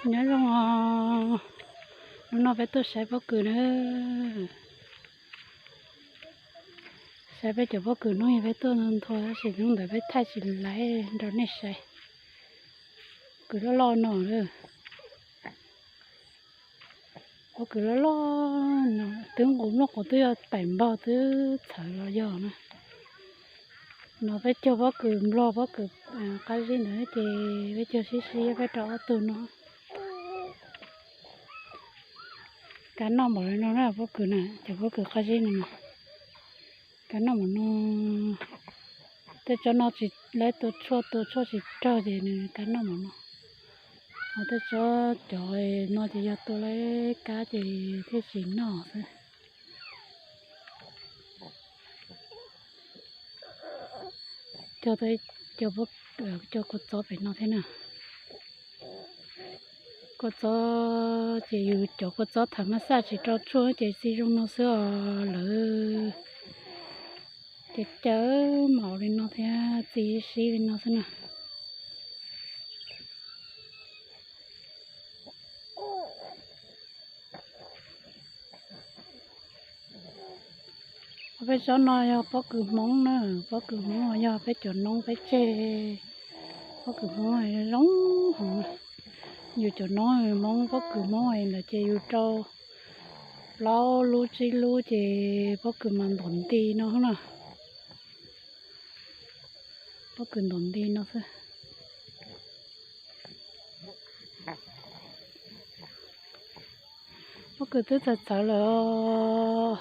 Nyob zoo os, hnub no peb tuaj saib pob kws na. Saib peb cov pob kws hnub no peb tuaj nthua tab sis hnub ntawd peb thaij tsis laiv rau nej saib. Kws loj loj no lawm. Pob kws loj loj no twb nqus nplooj qus twb yuav tais npog twb txhawv los yog na. No peb cog pob kws nplog pob kws qab zib ntawd ces peb cog sib sib peb rau ob tug no. Kab noj npaum li no na pob kws na, cov pob kws qab zib no na. Kab noj npaum no, tej tsob no tsis, lawv tua tshuaj tua tshuaj tsis raug ces nws kab noj npaum no. Ho tej tsob cov no ces yog tua lawv kab ces thiaj tsis noj xwb. Cog, cog kua txob pem no thiab na. Kua txob ces yus cov kua txob thaum mas xaj tsis rau tshuaj ces txi zoo no xwb os lawv. Ces caw maum li no thiab txi sib li no xwb na. Peb tsob no yog pob kws Hmoob na, pob kws Hmoob yog peb cov noob peb tseg. Pob kws Hmoob zoo heev. Yus cov noob Hmoob pob kws Hmoob ntawd ces yus rau plaub lub tsib lub ces pob kws mas ntom nti no na. Pob kws ntom nti no xwb. Pob kws twb txawv txawv lawm.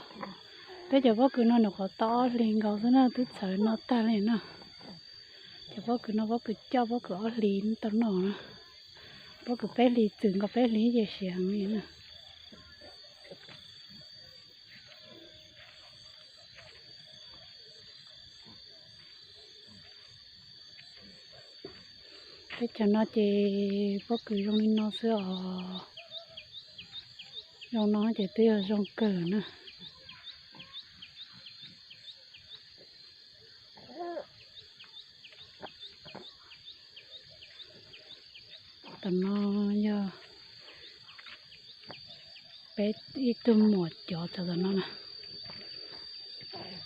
Peb cov pob kws no nyuam qhuav tau ob hlis nkaus xwb na twb txawv no tag li na. Cov pob kws no pob kws coj pob kws ob hlis tau noj na. Pob kws peb hlis txwm nkaus peb hlis ces siav heev li na. Teb chaws no ces pob kws zoo li no xwb os. Zoo no ces twb yog zoo kawg na. Tam no yog peb ib tug muam cov cov tam no na.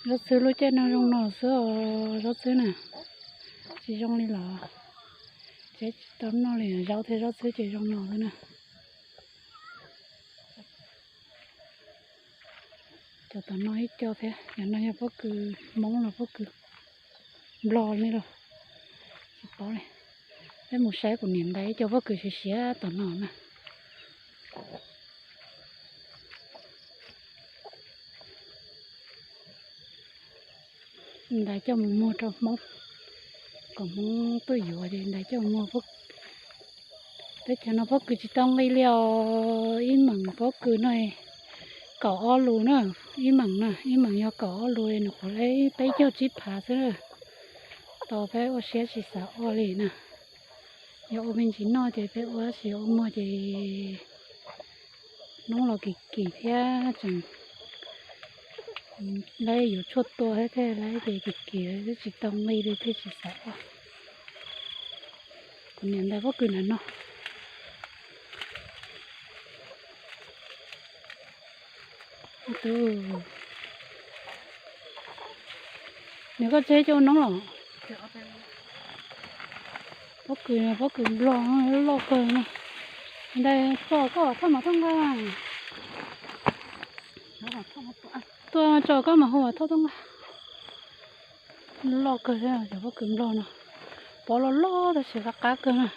Zaub txhwb lub caij no zoo no xwb os, zaub txhwb na, tsis zoo li los tsis tau noj li, zaub thiab zaub txhwb ces zoo no xwb na. Cov tom no ib co thiab, cov no yog pob kws Hmoob los pob kws Nplog li los tsis paub li. Peb mus saib kuv niam ntais ib co pob kws siav siav tom no na. Ntais coj mus muag rau Hmoob, kom Hmoob tuaj yuav ces ntais coj mus muag. Teb chaws no pob kws tsis tau nqi li os, ib meem pob kws no kaum ob lus na, ib meem na, ib meem yog kaum ob lus, nws qhuav peb caug tsib phav xwb, tau peb ua siab tsis xav ua li na. Yog ua me ntsis noj ces peb ua, tab sis ua muag ces hnub los kim kim thiab tseem lawv yuav tshuaj tua thiab, thiaj lawv ces kim kim twb tsis tau nqi li thiaj tsis xav ua. Kuv niam ntais pob kws ntawm no. Nws koj tseg coj ua noob los? Pob kws, pob kws Nplog loj kawg no. Ntais tso koj thauj mas thauj nqa. Tuaj tso koj mas hu mas thauj thauj nqa. Loj kawg thiab cov pob kws Nplog no. Pob loj loj tab sis qab qab kawg na.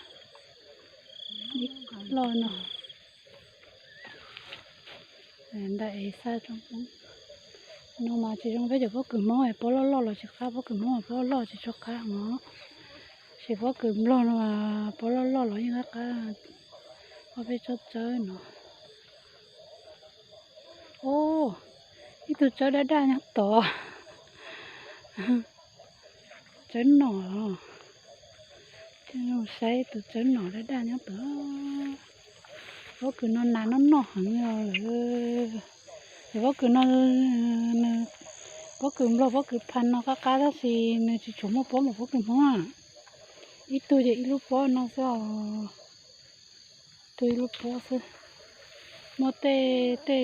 Loj no. Ntais xaj rau Hmoob no mas tsis zoo peb cov pob kws Hmoob, pob loj loj los tsis qab, pob kws Hmoob pob loj tsis tshua qab no. Tab sis pob kws Nplog no mas pob loj loj los yeej qab qab. Ob peb tsob tsawb no. Ub, ib tug tsawb daj daj nyob tod. Tsawb nom, saib tus tsawb nom daj daj nyob tod. Pob kws no nas noj noj heev li lawm. Ces pob kws no, pob kws Nplog pob kws Phaj no qab qab tab sis nws tsis tshua muaj pob npaum pob kws Hmoob. Ib tug ces ib lub pob no xwb os. Tus ib lub pob xwb. Muab tej, tej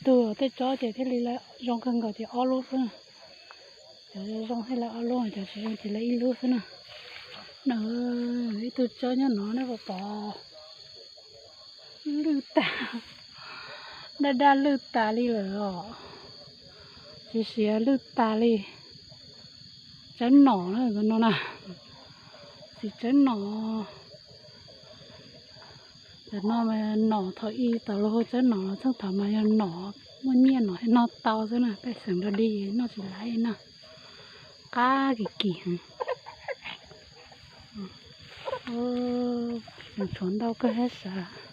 tug tej tsob ces thiaj li zoo kawg nkaus ces ob lub xwb. Cov zoo thiaj li ob lub, cov tsis zoo ces li ib lub xwb na. No, ib tug tsob nyob no nej puas pom? Lwj tag, daj daj lwj tas li lawm os. Siav siav lwj tas li. Tsawb nom na no na. Txiv tsawb nom. Tam no mas nom thaum ub tau los hu tsawb nom los txheej thaum mas yog nom muaj nyiaj nom noj tau xwb na, pej xeem dog dig noj tsis laiv na. Qab kim kim heev. Tseem tshuav ntau kawg thiab sav.